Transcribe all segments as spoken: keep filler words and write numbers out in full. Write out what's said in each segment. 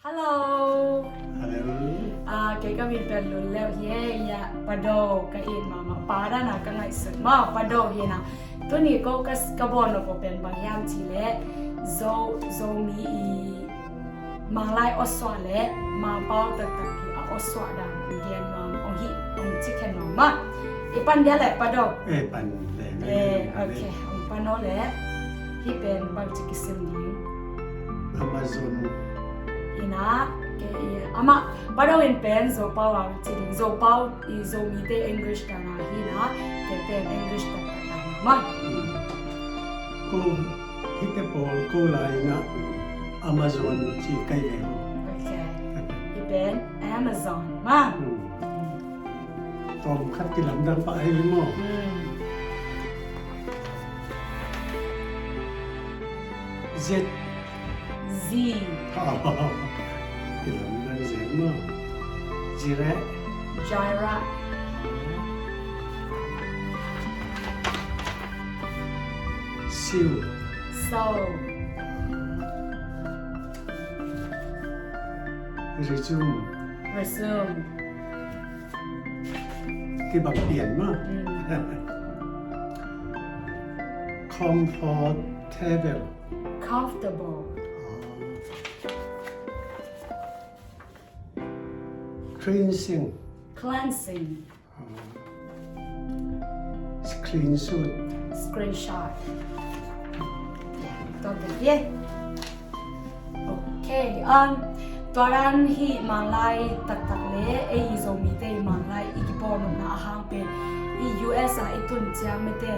Hello. Hello. Ah, kei ka min pen Lun Leuh hi e, ya, Pa Do ka it mahmah, pa dan a ka ngaihsut mah, Pa Do hi na. Tuni ko ka, ka bawl nop pen bang hiam cih leh Zo, Zomi i Manglai awsuah leh Mangpau taktak i a awsuah dan hong gen nuam, hong hi, hong ci khen nuam mah. I pan dia leh, Pa Do. Eh, pan leh. Eh, ok. Hong pan o leh. Hih pen bangci kisim ding? Amazon. Ina, kei i, amah, Pa Do in pen Zopau a ci ding. Zopau i Zomite English dan a hi na, kei pen English taktak dan mah. Hmm. Ko, hihte pawl ko lai na Amazon ci kei ve. Ok. Hih pen Amazon mah. Hmm. Tawm khat kilamdang pah ei maw? Hmm. Z. Z. Kilamdang Z maw? Zirek. Zirek. Siu. Siu. Resume. Resume. Kibang pian mah. Mm. Comfortable. Comfortable. Cleansing. Cleansing. Screenshot. Screenshot. Tua bek hi. Ok, um, tua dan hih Manglai taktak le ei Zomite i Manglai i kipawl nopna a hang pen i U S a i tun ciang mite,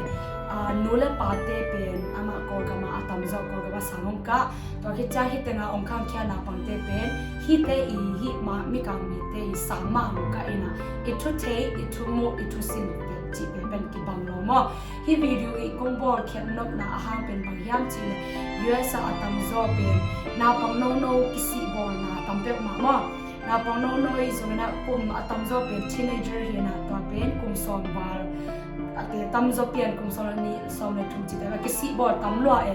ah, nu le pate pen amah Kawlgam a a tamzaw Kawlgam a sang hong kah. Tua khit ciang hih teng a hong khangkhia naupangte pen hihte i hih mah Mikang mite i sang mah hong kah ina, i thu thei, i thu muh, i thu sin cihte pen kibang lo maw. Hih video i kong bawlkhiat nopna a hang pen bang hiam cih leh U S a a tamzaw pen naupang nono kisih bawlna tam peuhmah maw. Naupang nono i zong ina kum a tamzaw pen teenager hi ina, tua pen kum sawm val a te tamzaw pian kum sawm le nih, sawm le thum cihte pen kisih bawl tam lua e.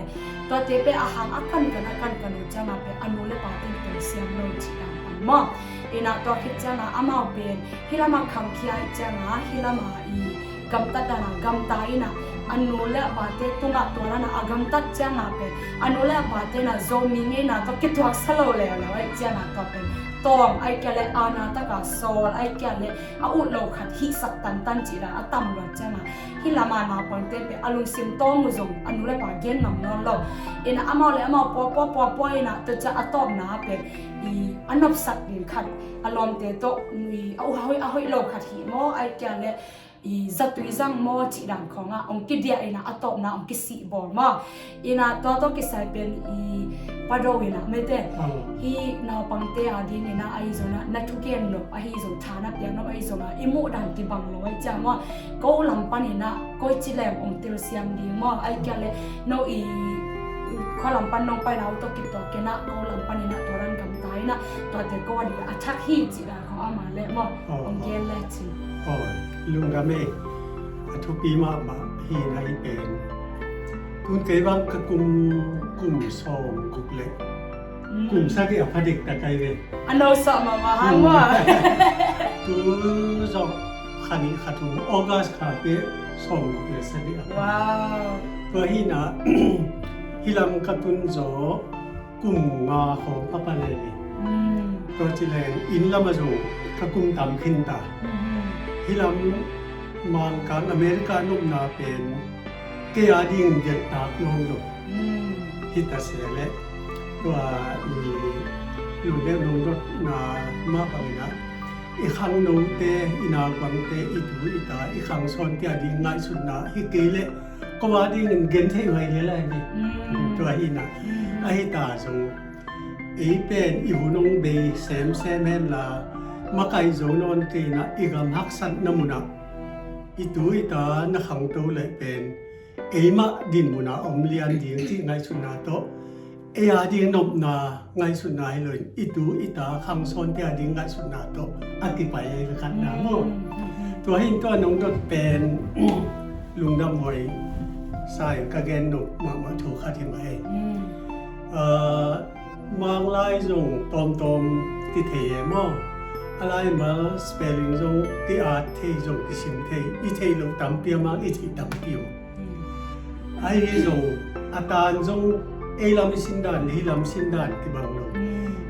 Tuate pen a hang a kankan a kankan uh ciang a pen a nu le pate in tawisiam lo cih dan pan maw. Ina tua khit ciang a amau pen hih lam a khangkhia i ciang a hih lam a i gamtat dan a gamta ina, a nu le a pate tungah tua dan a a gamtat ciang a pen a nu le a pate ina Zomi ngeina tawh kituaksa lo leuleu ahih ciang a tua pen tawm ahih kei leh aana tak a sawl ahih kei leh a ut lo khat hihsak tantan cih dan a tam lua ciang a hih lam a naupangte pen a lungsim tawm uh zong a nu le pa gen ngam nawn lo. Ina amau le amau puapua puapua ina tua ciang a tawpna pen i a nopsak ding khat a lawmte tawh i a uh a hoih, a hoih lo khat hih maw ahih kei leh i zatui zang maw cih dan khawng ah hong kidiah ina a tawpna hong kisih bawl maw. Ina tua tawh kisai pen i Pa Do ina mete. Ah. Hih naupangte a ding ina ahi zong a na thugen nop ahi zong tha na piak nop ahi zong a i muh dan kibang lo ahih ciang maw. Ko lam pan ina koi ci leng hong telsiam ding maw. Ahih kei leh no i khua lam pan nong paina uh tawh kituak ina ko lam pan ina tua dan gamta ina tuate ko a ding a thak hi cih dan khawng a mah leh maw. Oh, hong gen le cin. Oh, lungdam e. A thupi mahmah hi na hih pen. Tun kei bang ka kum, kum sawm guk le. Mm. Kum sagih a pha dik ta kai ve. A no sawh mahmah hang maw. Tu zawh kha nih kha thum August kha te sawm guk le sagih a pha. Wow. Tua hi na hih lam ka tun zawh kum nga khawng a pan ahi ve. Mm. Tua ci leng inn lam a zong ka kum tam khin ta. Mm. Hih lam Mangkang America nopna pen kei a ding gelhtak nawn lo. Mm. Hi ta se leh tua i Lun Leuh nong dotna mah bang ina i khangnote, i naupangte, i tu i ta, i khangsawnte a ding ngaihsutna hi kei leh ko a dingin gen thei huai lel ahi ve. Mm. Tua hi na. Mm. Ahi ta zong ei pen i hun hong bei semsem hen la, makaih zo nawn kei na i gam haksatna mun ah i tu i ta na khangto leh pen ei mah din mun ah om lian ding cih ngaihsutna tawh, ei a ding nopna ngaihsutna hi loin i tu i ta khangsawnte a ding ngaihsutna tawh a kipai ahi ve khatna maw. Mm, mm, mm. Tua hi in tua nong dot pen lungdam huai sa in ka gen nop mahmah thu khat hi mah e. Mm. Ah, Mang lai zong tawmtawm kithei e maw? A laimal spelling zong ki-at thei, zong kisim thei. I theih loh tampi a, mang i theih tampi om. Ahi zong a tan zong ei lam i sin dan le hih lam sin dan kibang lo.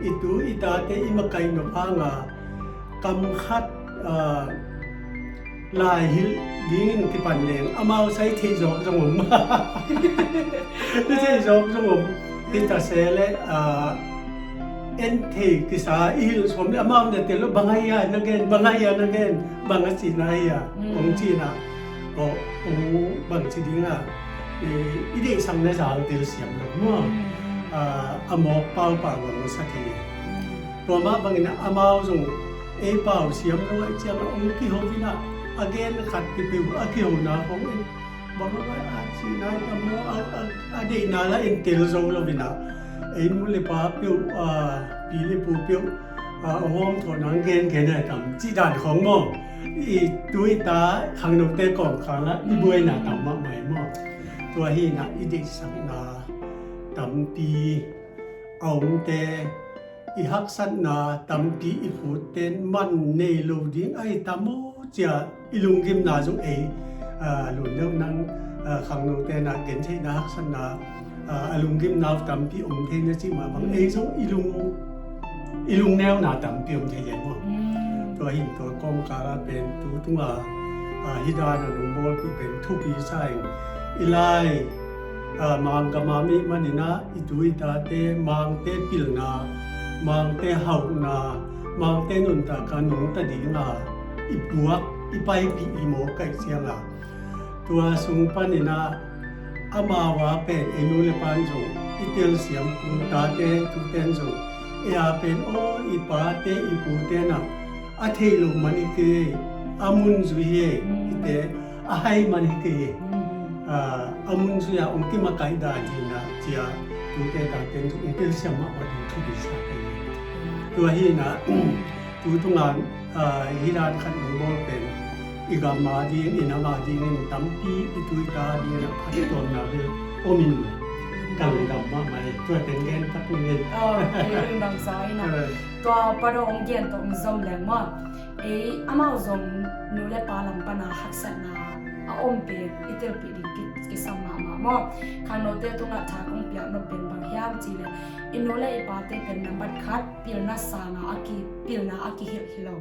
I tu i tate i makaih nop hanga kam khat, ah, lai hilh dingin kipan leng amau sa i theih zawk zong om. I theih zawk zong om. Hi ta se le, ah, en thei kisa i hilh sawm le amau na tel lo, bang a hia na gen, bang a hia na gen, bang a cihna hia, hong cihna. Aw, hong bang ci dinga, i, i deihsakna zang telsiam lo maw? Ah, a mawk pau pau bang sa thei. Tua mah bangin amau zong ei pau siam lo ahih ciangin hong kiho inah, a gen khat peuhpeuh a kihona khong in bang a, a cihna hi tam maw, a, a, a deihna la in tel zo lo inah, ei nu le pa peuh, a, pi le pu peuh, a, hong hawm thawhna hong gen gen a tam cih dan khong maw? I tu i ta khangnote kawmkal ah i buaina tam mahmah hi maw? Tua hi inah i deihsakna tampi a omte, i haksatna tampi i pute in man nei lo ding ahi tam maw cia i lunggimna zong ei, ah, lun deuh nang, ah, khangnote na gentheihna haksatna, ah, a lunggimna uh tampi om thei na cih mah bang ei zong i lung, i lungneuna tampi om thei leng maw? Tua hin tua kawmkal ah pen tu tunga, ah, hih dan a nong bawlpih pen thupi sa ing. I lai, ah, Mangkam a mi maninah i tu i tate Mangte pilna, Mangte hauhna, Mangte nuntakna nungta dinga i puak i paipih i mawk ahih cianga, tua sung paninah amau a pen ei nu le pan zong i telsiam, tate tuten zong ei a pen aw i pate i pute nah a theih loh man hi kei, a mun zui hi, hite a hai man hi kei, ah, a mun zui a hong kimakaih dan hi inah cia tute taten zong hong telsiam mahmah ding thupi sa kei. Tua hi inah tu tunga, ah, hih dan khat nong bawl pen i gam a ding, i nam a dingin tampi i tu i ta dingin a phattuamna bel om in ka lungdam mahmah hi. Tua teng gen tak ning. Aw, kei lungdam sa inah. Tua pa dong hong gen tawh hong zom leng maw? Ei amau zong nu le pa lam pana haksatna a om pen i telpih ding ki, kisam mahmah maw? Khangnote tungah tha kong piak nop pen bang hiam cihleh i nu le i pate pen nambat khat pilna sanga a ki, pilna a kihilh hi lo.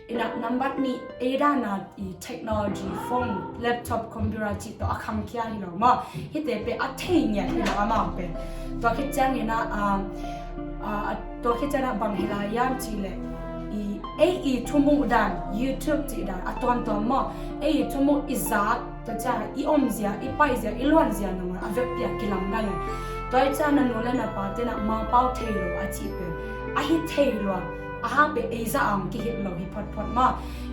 Inah nambat nih ei dana i technology, phone, laptop, computer cih tawh a khangkhia hi lo maw? Hihte pen a thei ngiat hi lo amau pen. Tua khit ciangin ah, ah, ah, tua khit ciangin ah bang hi lai hiam cihleh i, ei i thumuh dan, YouTube cih dan a tuamtuam maw? Ei i thumuh i zak, tua ciangin i omzia, i paizia, i luanzia nangawn a vekpi a kilamdang e. Tua hi ciangin na nu le na pate nah Mangpau thei lo a cih pen a hi thei lua, a hang pen ei zah a hong kihilh lo hi photphot maw?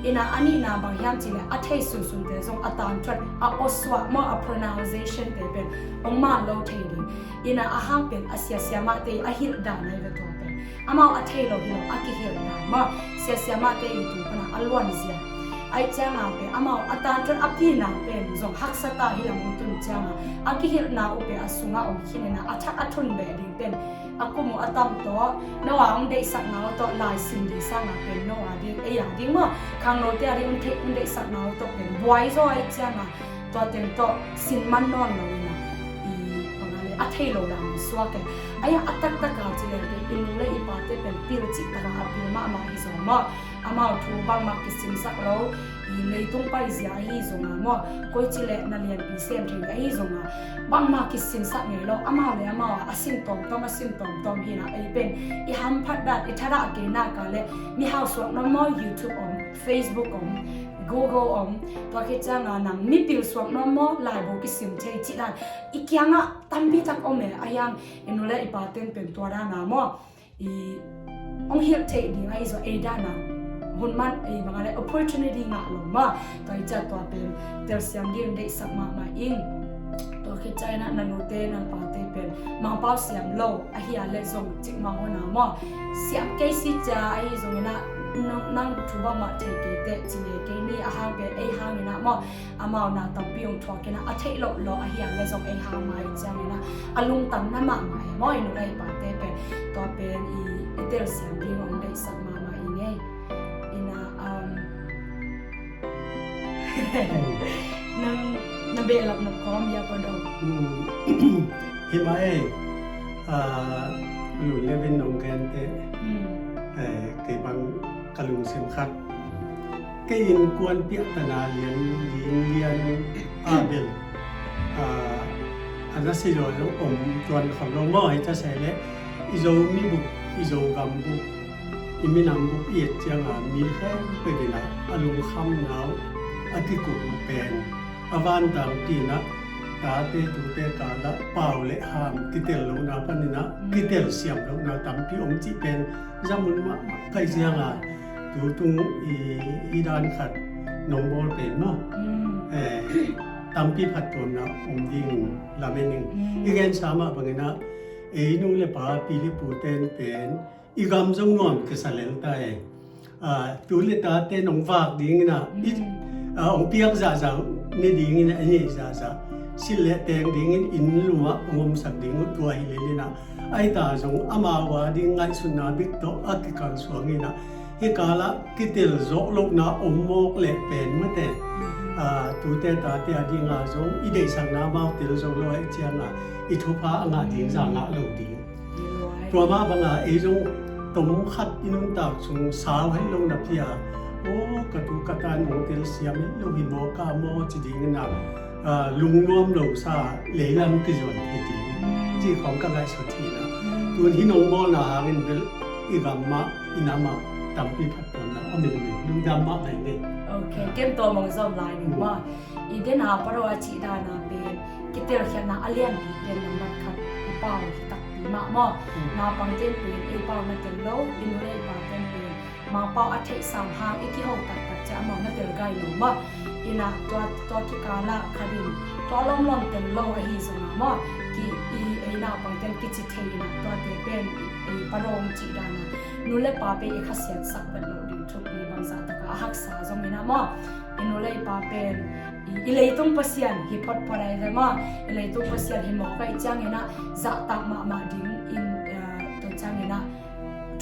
Inah a nihna bang hiam cihleh a thei sunsunte zong a tangthuat, a awsuah maw, a pronunciation te pen hong man lo thei ding. Inah a hang pen a siasia mahte a hilh dan ahi ve tua pen. Amau a thei lo hi lo a kihilh dan maw? Siasia mahte i tung pana a luanzia. Ahih cianga pen amau a tangthuat a pina pen zong haksat a hi lam hong tun cianga a kihilhna uh pen a sungah om khin inah a thak a thun beh ding pen a kum uh a tam tawh, no a hong deihsakna uh tawh laisim ding sanga pen no a ding, ei a ding maw? Khangnote a ding hong theih, hong deihsakna uh tawh pen buai zaw ahih cianga tua teng tawh sin man nawn lo inah i bang a le a thei lo dan hong suak e. Ahi a taktak a cileh pen i nu le i pate pen pil cih taka a pil mahmah hi zaw maw? Amau thu bangmah kisimsak lo, i leitung paizia ahi zonga maw, koici le na lianpi sem thei ahi zonga bangmah kisimsak ngei lo. Amau le amau a sin tawmtawm, a sin tawmtawm hi inah ei pen i hamphat dan, i thadah kei nak a le mihau suak nawn maw, YouTube om, Facebook om, Google om, tua khit cianga nang mipil suak nawn maw, laibu kisim thei cih dan i kiangah tampi tak om e. Ahi hang i nu le i paten pen tua dana maw, i hong hilh theih ding ahi zaw ei dana hun man ei bang a le opportunity ngah lo maw? Tua hi ciah tua pen telsiam ding deihsak mahmah ing. Tua khit ciah inah na nute na pate pen Mangpau siam lo ahi a le zong cikmah hona maw? Siam kei si ciah ahi zong inah nang, nang thu bangmah thei kei teh ci ngei kei ni, a hang pen ei hang inah maw? Amau na tampi hong thuak inah a theih loh lo ahi a le zong ei hang mai ciang inah a lungtang na mahmah e maw? I nu le i pate pen tua pen i, i telsiam ding hong deihsak mahmah i ngei. Ina, um, nang na behlap na kawm ia pa dong. Hi mah ei, ah, lu levin nong gente, eh, kei bang ka lungsim khat. Kei innkuan piahtana lian, lian, lian a bel, ah, a na si zaw zong om tuan khol lo maw, hi ta sai leh i Zo mi bup, i Zo gam bup, i minam bup i et cianga mi khempeuh inah a lungkhamna uh a kikup pen a vantang tinah tate tute kalah pau le ham kitel lohna paninah kitel siam lohna tampi om cih pen zamun mahmah kai zianga tutung i, i dan khat nong bawl pen maw, eh, tampi phattuamna om ding lamen ing. I gensa mah banginah ei nu le pa pi le pu ten pen i gam zong nuam kisa lel ta e. Ah, tu le tate nong vak dinginah i, ah, hong piak zahzah ne dinginah i neih zahzah silh le teng dingin inn lumah hong omsak ding uh tua hi lelinah aita zong amau a ding ngaihsutna bik tawh a kikalsuanginah hih kalah kitel zawh lohna om mawk leh pen mate, ah, tute tate a dinga zong i deihsakna amau tel zo lo ahih cianga i thupha a ngah ding za ngah lo ding. Tua mah banga ei zong tom khat i nuntak sung sau het lo napi a, aw, ka tu ka tan hong telsiam het lo hi maw ka maw ci dingin a, ah, lungnuam lo sa leilam kizuan thei ding ci khawng ka ngaihsut hi na. Tun hi nong bawlna hangin bel i gam mah i nam mah tampi phattuamna a mengmeng lungdam mah ngai ngei. Ok, ken tua mong zom lai ning maw. I dena paro a cih dana pen kitelkhiatna a lianpi pen nambat khat i pau hi takpi mah maw. Naupang ten pen ei pau na tel lo, i nu le i pa ten pen mapau a theihsam hang i kiho taktak ciah amau na tel gai lo maw. Ina tua, tua kikala khatin tua lawmlawm tel lo ahi zonga maw, ki i ei naupang ten kici thei ina tuate pen i, i paro cih dana nu le pa pen i khasiatsak vet lo ding thupi bangzah taka a haksa zong ina maw. I nu le i pa pen i, i leitung Pasian hi photphot ai ve maw. I leitung Pasian hi mawk ai ciangina zahtak mahmah ding in, eh, tua ciangina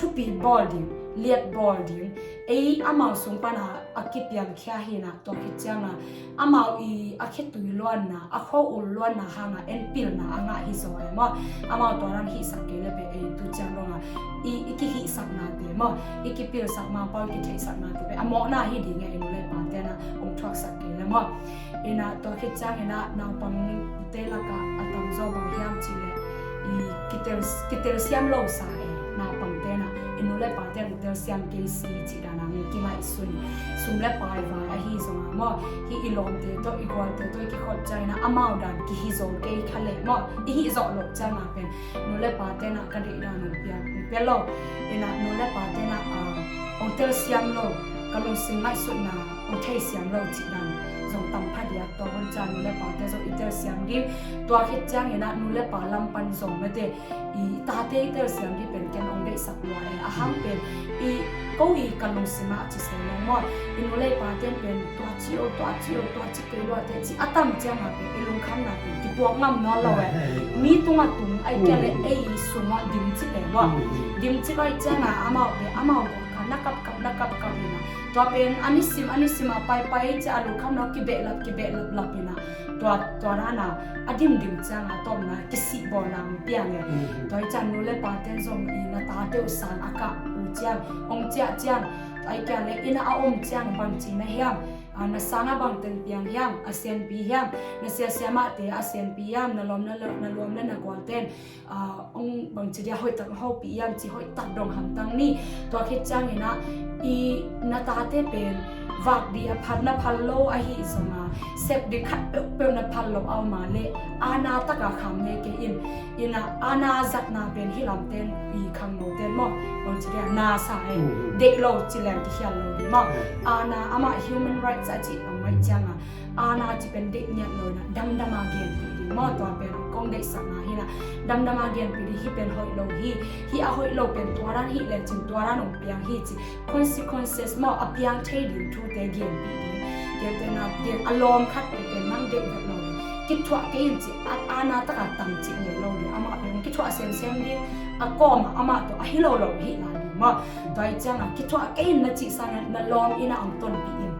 thupi bawl ding, liat bawl ding. Ei amau sung pana a kipiangkhia hina tua khit cianga amau i a khitui luanna, a kho ul luanna hanga en pilna a ngah hi zaw e maw. Amau tua ran hihsak kei le pe ei tu ciang donga i, i kihihsaknate maw, i kipilsak mapau i kitheihsaknate pe a mawhna hi ding e i nu le pa tena hong thuaksak kei le maw. Ina tua khit ciangina naupangte laka a tamzaw bang hiam cih le i kitel, kitel siam lo sa e naupang tena i nu le pa ten tel siam kei si cih dana mi kingaihsun sum le pai vai ahi zonga maw. Hi i lawmte tawh i gualte tawh i kikhop ciangina amau dan kihi zo kei kha le maw. I hih zawh loh cianga pen nu le pa tena ka deih dan hong piak hong pia lo. Ina nu le pa tena, ah, hong tel siam lo, ka lungsim ngaihsutna hong thei siam lo cih dan zong tam pha diak tua hun ciang nu le pate zong i tel siam ding. Tua khit ciangina nu le pa lam pan zong mate i tate i tel siam ding pen ken hong deihsak lua e. A hang pen i ko i ka lungsim ah ci se leng maw. I nu le i pa ten pen tua ci o, tua ci o, tua ci kei lua te ci a tam cianga pen i lungkhamna pen kipuak ngam nawn lo e. Mi tunga tung ai kia le ei sungah dim ci pen maw. Dim ci ai cianga amau pen amau kha na kapkap na kapkap ina tua pen a nisim a nisim a paipai cia a lungkhamna kibehlap kibehlap lap ina tua, tua rana a dimdim cianga tawmna kisih bawlna hong piang e. Tua i cian nu le pa ten zong i na tate uh sang a kah uh ciang hong ciah ciang ai kia le ina a om ciang bangci na hiam, a, na sanga bang ten piang hiam, a sianpi hiam, na siasia mahte a sianpi hiam, na lawm na, na lawm le na gual ten, a, hong bangci dia hoih tak hopih hiam ci hoih tak dong hamtang ni. Tua khit ciangina i na tate pen vak di a phat na phal lo ahi zonga sep di khat peuhpeuh na phal lo a om a le ana taka kham ngei kei in. Ina ana zatna pen hi lamten i khangno ten maw bangci dia na sa e. Deih lo ci leng kikhial lo di maw. Ana amah human rights a ci a ngai cianga ana ci pen deih ngiat lo ina damdama genpih ding maw. Tua pen kong deihsakna hina damdama genpih ding hi pen hoih lo hi. Hi a hoih lo pen tua dan hi lecin tua dan hong piang hi ci consequences maw a piang thei ding thute genpih ding. Genpihna gen a lawm khat pen nang deih vet lo ding kithuah kei in ci ana taka tang ci ngei lo ding amah pen kithuah semsem ding. a kawm ah amah tawh a hi lo lo hi lai ding maw. Tua hi ciangah kithuah kei in na cih sangin na lawm inn ah hong tonpih in,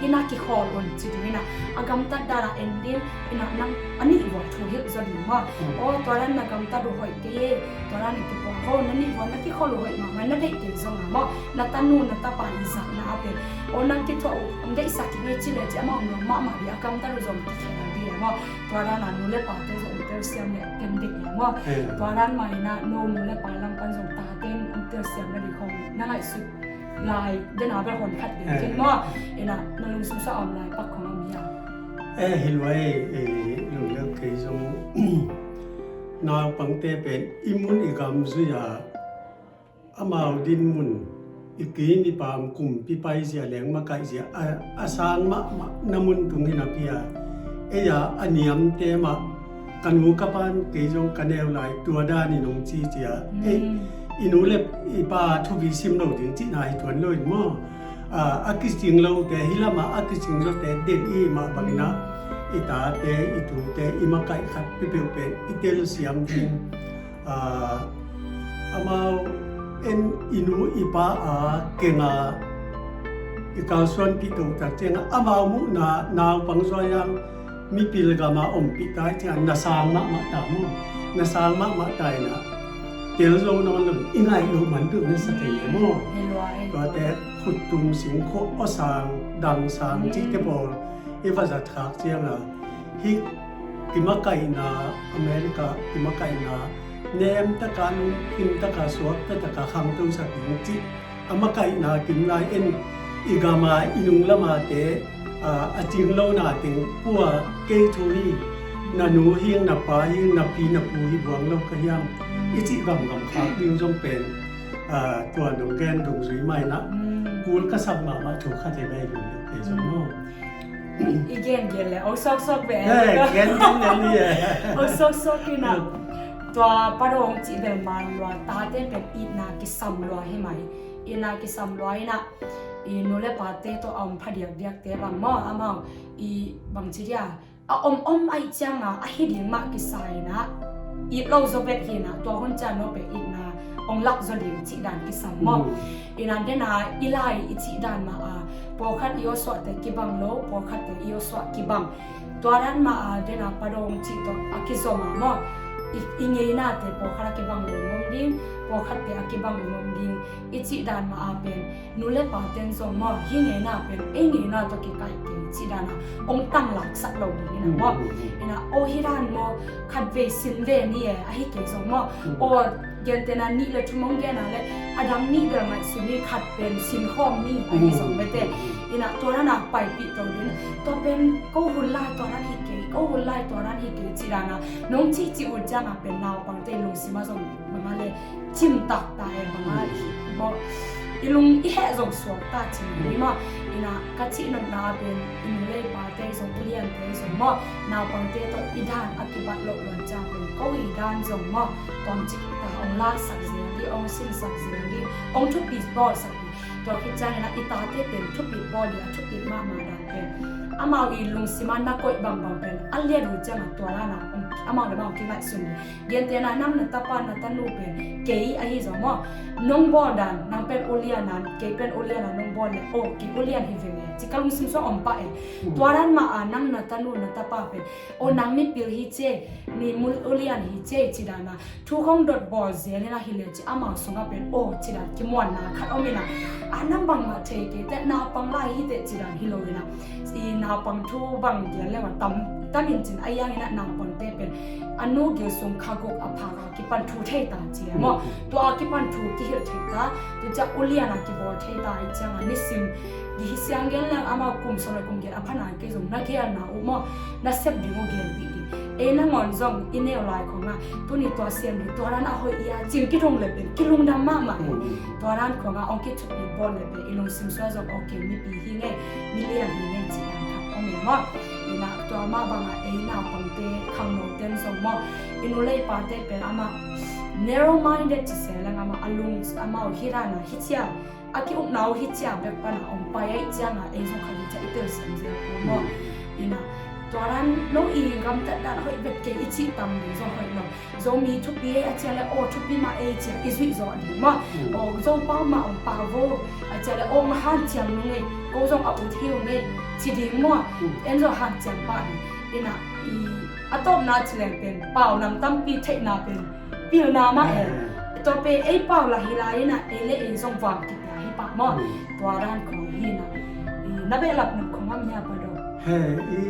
inn ah kikhawl un ci ding in ah, a gamtat dan ah en ding in ah, nang a nih vua thu hilh zaw ding maw. Aw, tua dan na gamtat uh hoih kei e, tua dan i kipawlkhawl na nih vua na kikhawl uh hoih mahmah, na deih kei zong ah maw, na tanu na tapa i zatna ah pen, aw, nang kithuah uh hong deihsak kik ni ci le ci amah hong lawm mahmah ding, a gamtat uh zong kikhel ding e maw. Tua dan a nu le pate zong hong telsiam leh ken deih e maw. Tua dan mah in ah no nu le pa lam pan zong tate in hong telsiam nading khawng na ngaihsut lai den a bel hon khat den khin maw. In ah na lungsim sung a om lai pak khawng om hiam? Eh, hi lua e, eh, lungdam kei zong naupangte pen i mun i gam zui a, amau dinmun, i kim i pam, kumpi paizia, leng makaihzia a, a sang mahmah na mun tung hi napi a, ei a, a niamte mah, ka nu ka pan kei zong ka neu lai tua danin hong ci cia. Ei, i nu le i pa thupi sim lo ding cihna hi tuan lo in maw. A, a kicing lote hi lamah a kicing lote den i mah bangin ah, i tate i tute i makaih khat peuhpeuh pen i telsiam ding. A, amau en i nu i pa a kenga i kalsuanpih tohtak ciangah amau muhna naupang zuai ang mipil gama ompih ta i ciangah na sang mahmah ta mu. Na sang mahmah ta in ah tel zo nawn lo i ngaih loh man peuh na sa thei e mu. Tuate khuttum singkhuah awsang dangsang cihte pawl i va zat khak ciangah hih kimakaihna, America kimakaihna, nemtaka, lungkimtaka, suaktataka khangtosak ding cih a makaihna kim lai en i gama i nung lamate, a, a cing lo na teng pua kei thu hi, na nu hi, na pa hi, na pi na pu hi buang lo ka hiam i cih gamgam khak ding zong pen, a, tua nong gen dungzui mai na kul ka sak mahmah thu khat hi mai ding kei zong maw. I gen gen le, o sok sok ve. Eh, gen gen le ni e. O sok sok in ah. Tua pa dong cih bel man lua, tate pen itna kisam lua hi mai. Itna kisam lua in ah, i nu le pate tawh a om phadiakdiakte bang maw, amau i bang ci dia, a om om aih cianga a hi ding mah kisa in ah, it lo zaw vet hi in ah, tua hun ciang no pe itna ong lak zaw ding cih dan kisam maw. In ah dena i lai i cih dan mah a, pawlkhat i awsuahte kibang lo, pawlkhatte i awsuah kibang. Tua dan mah a dena pa dong cih tawh a kizom a maw, i, i ngeinate pawlkhat a kibang lo ngom ding, pawlkhatte a kibang lo ngom ding i cih dan mah a pen nu le paten zong maw, hih ngeina pen ei ngeina tawh kikaih kei cih dan a ong tanglaksak lo ding in ah maw. In ah aw, hih dan maw, khat vei sin ve ni e, ahi kei zong maw, aw, gentehna nih le thum ong gen a le, a dang nih bel ngaihsun ni, khat pen sinkhawm ni, ahi zong bete. In ah tua dan a paipih to ding. Tua pen ko hun lai tua dan hi kei, ko hun lai tua dan hi kei cih dan a nong cihcih uh ciang a pen naupangte lungsim a zong bang a le cimtak ta e, bang a i, maw, i lung i heh zong suak ta cih ni maw. In ah ka cih nopna a pen i nu le i pate zong, uliante zong maw, naupangte tawh i dan a kibat loh luan ciang pen ko i dan zong maw, tawmcik ta ong laksak zel ding, ong sinsak zel ding, ong thupi bawlsak ding. Tua khit ciangin ah i tate pen thupi bawl ding a thupi mahmah dan pen amau i lungsim a na koih bangbang pen a lian uh ciang a tua dan a amau le amau kingaihsun ding. Gentehna nang na tapa na tanu pen kei ahi zong maw, nong bawl dan, nang pen ulian a, kei pen ulian a nong bawl le, aw, kei ulian hi veng e ci ka lungsim sung om pah e. Tua dan mah a nang na tanu na tapa pen, aw, nang mipil hi ci e, mi mul ulian hi ci e ci dan a thu khong dot bawl zel in ah hi le ci amau sungah pen, aw, ci dan kimuanna khat om in ah, a, nang bangmah thei kei teh, naupang lai hi teh ci dan hi lo in ah, i naupang thu bang gen le mah tam, tam in cin a iang in ah naupangte pen a nu gil sung kha guk a phak a kipan thu thei ta ci e maw. Tua a kipan thu kihilh thei ta, tu ciang ulian a kibawl thei ta i ciang a nisim gi hi siang gen leng amau kum sawm le kum giat a phan a kei zong na gelna uh maw, na sep ding uh gelpih ding. Ei nangawn zong i neu lai khong a tuni tua siam ding, tua dan a hoih i a cing kidong le pen kilungdam mahmah e. Tua dan khong a ong kithupi bawl le pen i lungsim sua zong, ok, mipi hi ngei, milian hi ngei ci dan khat om e maw. In ah tua mah bang a ei naupangte khangnoten zong maw, i nu le i pate pen amah narrow minded ci se leng amah a lung amau hi dan a hi cia, a ki-ukna uh hi cia bek pan a ong pai aih ciang a ei zong khat hi cia i telsiam zel pua maw. In ah Tua dan lo i gamtat dan hoih vet kei i cih tam ding zong hoih lo. Zomi thupi ei a cia le aw thupi mah ei cia i zuih zawh ding maw. Mm. Aw Zopau mah ong pau vo a cia le aw nga hanciam nung ei, ko zong a ut hi ung ei ci ding maw. Mm. En zong hanciam pah ding. Inah i a tawpna ci leng pen pau nam tampi theihna pen pilna mah e. Eh. Tua pen ei pau lah hi lai inah ei le ei zong vang kipia hi pah maw. Mm. Tua dan khong hi inah. I na behlap nop khong om hia Pado? He, i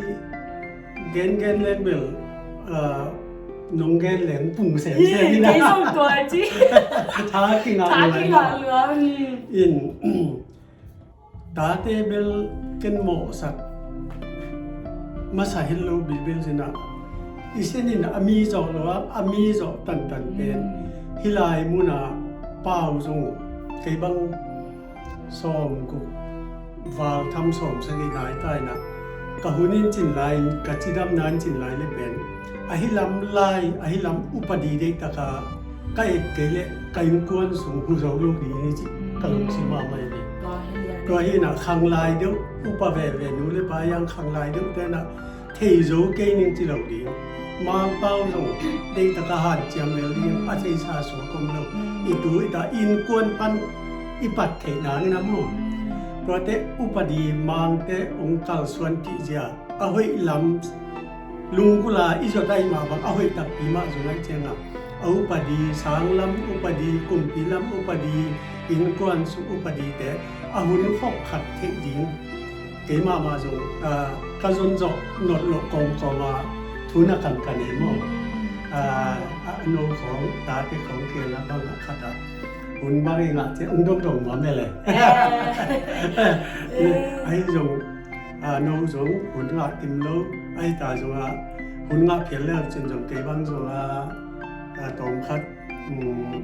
gengen leng bel, ah, nong gen leng pung semsem hi inah. Kei zong tua ci. Tha kingah lua. Tha kingah lua. Mm. In, tate bel ken mawhsak masa het lo bilbil sinah i sinin a mi zawh lo a, a mi zawh tantan pen. Mm. Hih lai munah pau zong kei bang sawm guk val tham sawm sagih nai ta inah ka hun in cin lai, ka cidamna in cin lai le pen ahi lam lai, ahi lam upadi deihtaka ka et kei leh ka innkuan sung hu zo lo ding hi ci ka lungsim mahmah hi. Tua hi inah khanglai deuh upa veve nu le pa hiang khanglai deuh tenah thei zo kei ning ci lo ding. Mangpau zong deihtaka hanciam lel ding a theisa suak om lo. I tu i ta innkuan pan i pat theih nangin a maw. Tuate upadi mangte ong kalsuan tih zia a hoih lam lunggulh a i zawt ahih mah bang a hoih takpi mah zong ahih ciangah a upadi, sanglam upadi, kumpilam upadi, innkuan sung upadite a hun khop khat theih ding. Kei mahmah zong, ah, ka zon zawh not loh kawmkawm a thu na kankan e maw. Mm. Ah, a no khawng tate khawng kiangah bang a khat a hun bang i ngah ciang dongdong mah mel e. Eh. Ahi zong, ah, no zong hun ngah kim lo, ahi ta zong a hun ngah phial leu cin zong kei bang zong a, ah, tawm khat, mm,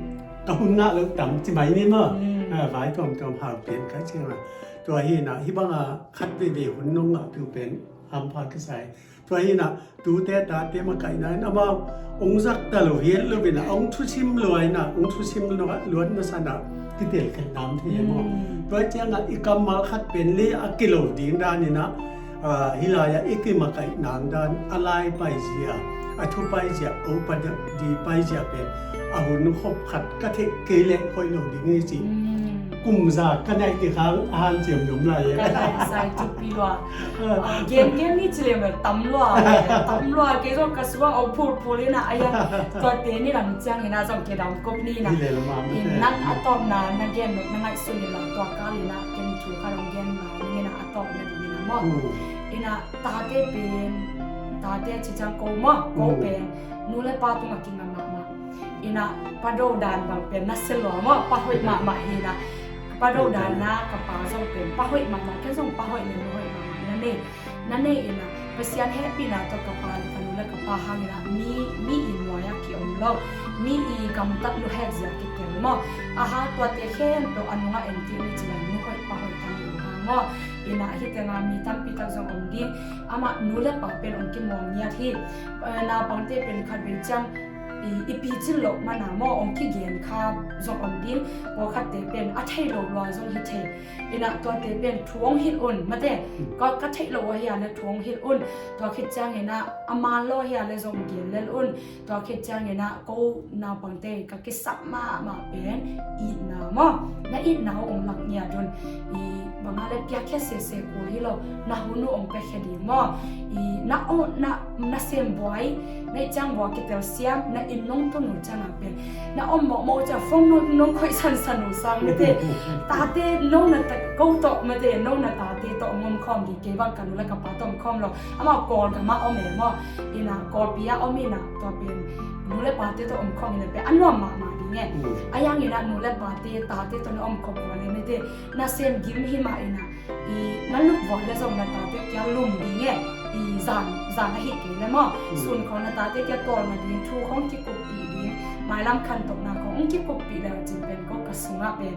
ka hun ngah lo tam ci mai ni maw. Mm. Ah, vai tuamtuam hau pian ka ciangah. Tua hi inah hih banga khat veivei hun nong ngah piu pen hampha kisai. Tua hi inah tute tate makaihna in amau ong zak ta lo hi et lo inah ong thusim lua inah ong thusim lua, luatna sanah kitel khat nam thei e maw. Mm. Tua ciangah i kammal khat pen le a kilo ding dan inah, ah, hih lai-ah i kimakaih nang dan a lai paizia, a thu paizia, a upadi paizia pen a hun khop khat ka theih kei leh hoih lo ding hi ci. Mm. Kum za ka naih ti khang a hanciam nuam lai e. Ka naih sai thupi lua. Ah, gen gen ni ci lem tam lua, tam lua, kei zong ka suang a phulphul inah a hiang tuate ni lam ciang inah zong kei dam kop ni inah. Hi le lam a mate. In nang a tawpna na gen nop na ngaihsun inla tua kal inah ken thu ka dong gen lai ning inah a tawpna ding inah maw. Mm. Inah tate pen, tate ci ciang ko maw, ko pen nu le pa tungah kingam mahmah. Inah Pado dan bang pen na sia lua maw, pa hoih mahmah hi inah. Pado dan na ka pa zong pen pa hoih mahmah, ken zong pa hoih le nu hoih mahmah na nei. Na nei inah Pasian hehpihna tawh ka pa le ka nu le ka pa hang inah mi, mi i nuai a ki-om lo, mi i gamtat luhek zia kitel maw. A hang tuate khempeuh a nungah en kik ni ci lai nu hoih pa hoih tam lo hang maw. Inah hih tengah mi tampi tak zong om ding. Amah nu le pa pen ong kimawng ngiat hi. Eh, naupangte pen khat vei ciang i, i picin loh mana maw ong kigen kha zong om ding. Pawlkhatte pen a thei lo lua zong hi thei. Inah tuate pen thu ong hilh un mate. Ka, ka theih lo ahi a le thu ong hilh un. Tua khit ciang inah a man lo ahi a le zong gen lel un. Tua khit ciang inah ko naupangte ka kisap mahmah pen itna maw. Na itna uh ong lak ngiat un. I banga le piakhia sese kul hi lo, na hun uh ong piakhia ding maw. I na, oh, na, na sem buai, na i ciang buai kitel siam, na inn nong tun uh ciangah pen na om mawhmawh uh ciang phone nong, nong khoih sansan uh sang mate. Tate no na ta, ko tawh mate, no na tate tawh ong om khawm ding, kei bang ka nu le ka pa tawh om khawm lo. Amau Kawlgam ah om e maw. Inah Kawlpi ah om inah tua pen nu le pate tawh om khawm inah pen a nuam mahmah ding e. Mm. A hiang inah nu le pate, tate tawh na om khawm khawm le mate, nasem gim hi mah inah i na lut vua le zong na tate kia lum ding e. I zan, zan ahi kei le maw. Mm. Sun khawng na tate kia tawlnga ding, thu khawng kikuppih ding, mailam khantohna khawng kikuppih le cin pen ko ka sungah pen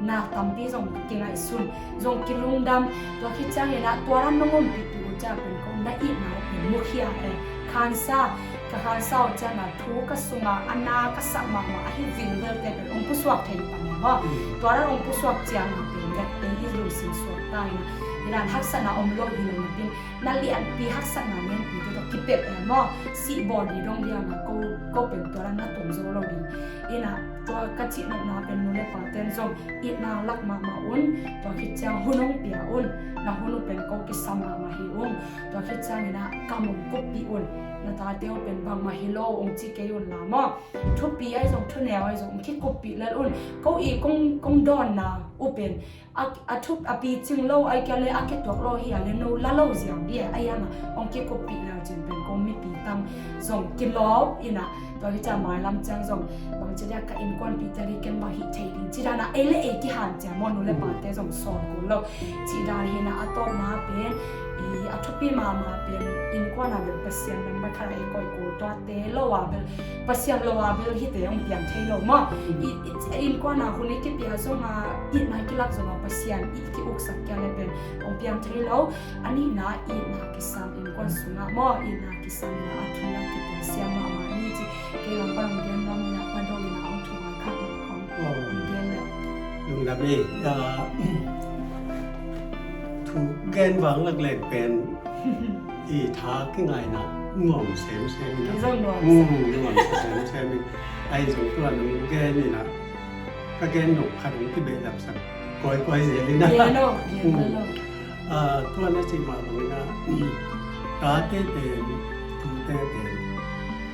na tampi zong kingaihsun, zong kilungdam. Tua khit ciang inah tua ran nong ompihpih uh ciang pen ko na itna uh pen mukhia e. Khansa, ka khansa uh ciang a thu ka sungah a na ka sak mahmah ahi vingvelte pen ong pusuak thei pan e Maw, tua dan hong pusuak ciang a pen, ei i lungsim suak ta in a, hi dan haksatna om lo hi lo napi in, na lianpi haksatna lianpi tu tawh kipelh in maw, sih bawl ding dong liang a, ko, ko pen tua dan na tung zo lo ding. In a, tua ka cih nopna pen nu le pa ten zong itna lak mahmah un, tua khit ciang hun hong pia un, na hun uh pen ko kisam mahmah hi ung, tua khit ciang in a kam hong kuppih un, na tate uh pen bangmah hi lo hong ci kei un la maw. Thupi ahi zong, thuneu ahi zong, kikuppih lel un. Ko i kong, kong dawnna uh pen a, a thup, a picing lo, a kia le a kituak lo hi a le no la lo ziau di e, a iang a hong kikuppih lel cin pen kong mipi tam zong kilawp in a, tua hi ca mailam ciang zong bang ci dia ka innkuanpihte di ken bang hih thei ding ci dan a, ei le ei kihan ciang maw, nu le pate zong sawl kul lo. Ci dan hi in a, a tawpna pen, i a thupi mahmah pen, innkuan a bel Pasian number khat a i koih kul, tuate lo a bel, Pasian lo a bel hihte hong piang thei lo maw. I, i, innkuan a hun i kipia zong a, itna kilak zong a, Pasian i ki-uksak kia le pen hong piang thei lo. A nihna, itna kisam, innkuan sungah maw, itna kisam in a, a thu a kipia siam mahmah ni ci. Kei lam pan hong gen nuam in a, pan dong in a, hong thu ngai khat hong gen le. Lungdam e, ah, thu gen vang lak leng pen i tha kingaina nuam semsem in a. Kei zong nuam. Mm, nuam semsem in. Ahi zong tua nong gen in a, ka gen nop khat hong kibehlap sak kawikawi zel in a. Gen lo, gen lo. Ah, tua na cih mah bang in a, tate pen, tute pen,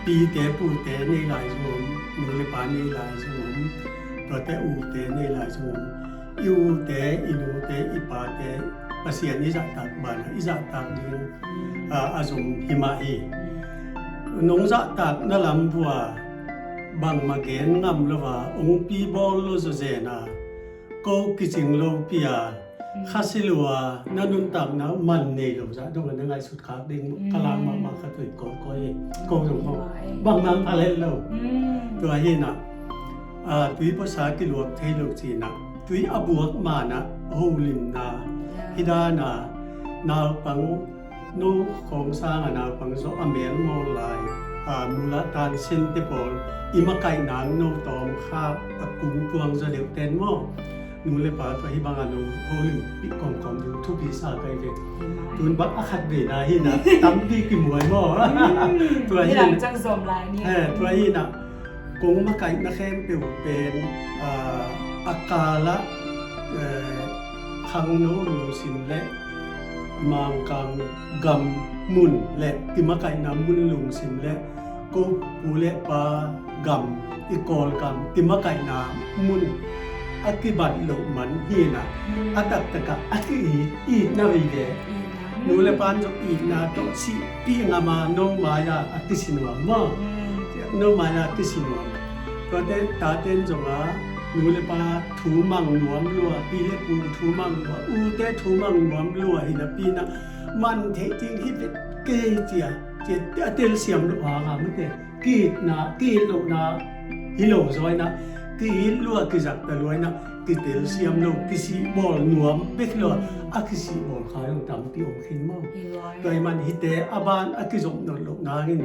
pite pute nei lai zong om, nu le pa nei lai zong om, tuate ute nei lai zong om. I ute, i nute, i pate, Pasian i zahtak banah i zahtak ding, ah, a zom hi mah hi. Nong zahtakna lam vua bangmah gen ngam lo a, hong pi bawl lo zawzen a, ko kicing lopi a, khasi lua, na nuntakna man nei lo zah dong a na ngaihsut khak ding, ka lak mahmah ka tuit kawikawi hi. Ko zong ho. Bangmah pha lel lo. Tua hi in a, ah, tui puasa kiluak thei lo ci in a, tui a buak man a holimna hi dan a, naupang, no khawng sang a naupang zawh a mel mawl lai, ah, mul a tan sente pawl i makaihna no tawm kha a kung tuang zaw deuh ten maw. Nu le pa tua hi bang a no holim pih kawmkawm ding thupi sa kai ve. Tun bang a khat ve na hi in a, tampi kimuai maw. Tua hi in a, eh, tua hi in a, kong makaihna khempeuh pen, ah, a kal ah, eh, khangno lungsim le Mangkang gam mun le kimakaihna mun lungsim le ko pu le pa gam, i Kawlgam kimakaihna mun a kibat loh man hi in a, a taktak ah a ki-it, itna vive. Nu le pan zong itna tawh sihpih ngam a no mai-a a kisi nuam maw. No mai-a a kisi nuam. Tuate taten zong a nu le pa thu mang nuam lua, pi le pu thu mang lua, ute thu mang nuam lua hi napi in a, man theih ding hi vet kei cia, cia a telsiam loh hang a mate. Ki-itna, ki-it lohna hi lo zaw in a, ki-it lua, kizakta lua in a, kitelsiam lo, kisihbawl nuam bek lua, a kisihbawl kha zong tampi om khin maw. Tua ahih man hihte a ban a kizop nawn loh nangin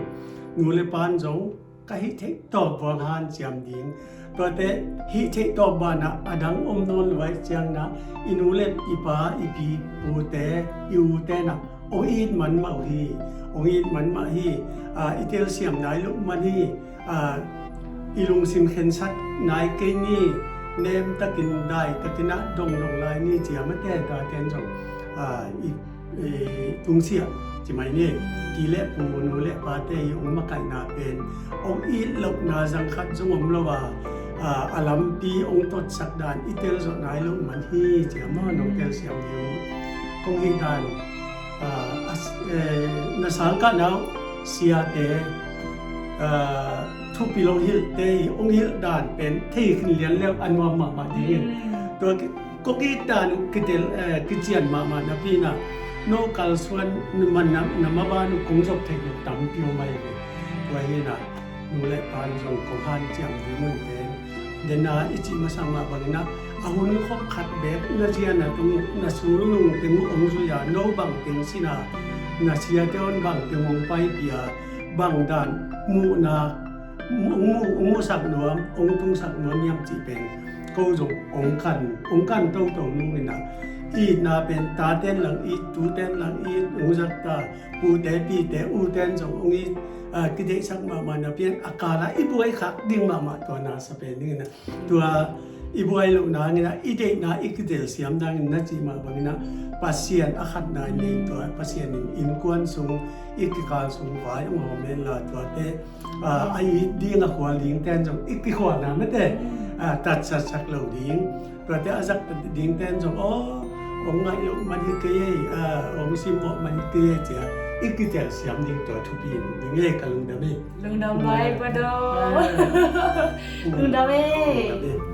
nu le pan zong ka hih theih tawp buang hanciam ding. Tuate hih theih tawp banah a dang om nawn lo ahih ciangin a, i nu le i pa, i pi pute, i ute in a hong it man mah uh hi, hong it man mah hi. Ah, i telsiam nai loh man hi. Ah, i lungsim khensat nai kei ni, nem takin, dai takin a dongdong lai ni ci a, mate taten zong, ah, i, i tungsiah ci mai ni. Pi le pu, nu le pate i hong makaihna pen hong it lohna zang khat zong om lo a, ah, a lampi hong totsak dan i tel zawh nai loh man hi ci a, maw, nong telsiam ding uh. Kong hih dan, ah, a s-, eh, na sangkahna uh siate, ah, thupi lo hilhte i hong hilh dan pen thei khin lian leu a nuam mahmah dingin. Tua ki-, kong it dan uh kitel, eh, kician mahmah napi in a, no kalsuan man na, na maban uh kong zop theih loh tampi om ahi ve. Tua hi in a, nu le pan zong kong hanciam ding un pen, den a i cih masa mah bangin a, a hun khop khat beek na zia na tung uh, na sulnung teng uh hong zui a, no bang teng sin a, na siate un bang teng hong paipih a, bang dan muhna, hong mu-, hong musak nuam, hong tungsak nuam hiam cih pen ko zong ong kan, ong kan toto nungin ah, itna pen taten lang it, tuten lang it, ong zak ta, pute, pite, uten zong ong it, ah, kideihsak mahmah na pian a kala i buai khak ding mahmah tua na sa pen dingin ah. Tua i buai lohna ngin ah, i deihna i kitel siam dangin na cih mah bangin ah, Pasian a khatna in nei tua, Pasian in innkuan sung, i kikal sung vai ong hawm hen la tuate, ah, a it ding a khual ding ten zong i kikhualna mate, ah, tatsatsak lo ding. Tuate a zak ding ten zong, aw, ong ngaih loh man hi kei ei, ah, ong simmawh man hi kei ei cia i kitel siam ding tua thupi ding ei, ka lungdam ei. Lungdam lai, Pa Daw. Ah. Lungdam ei. Lungdam ei.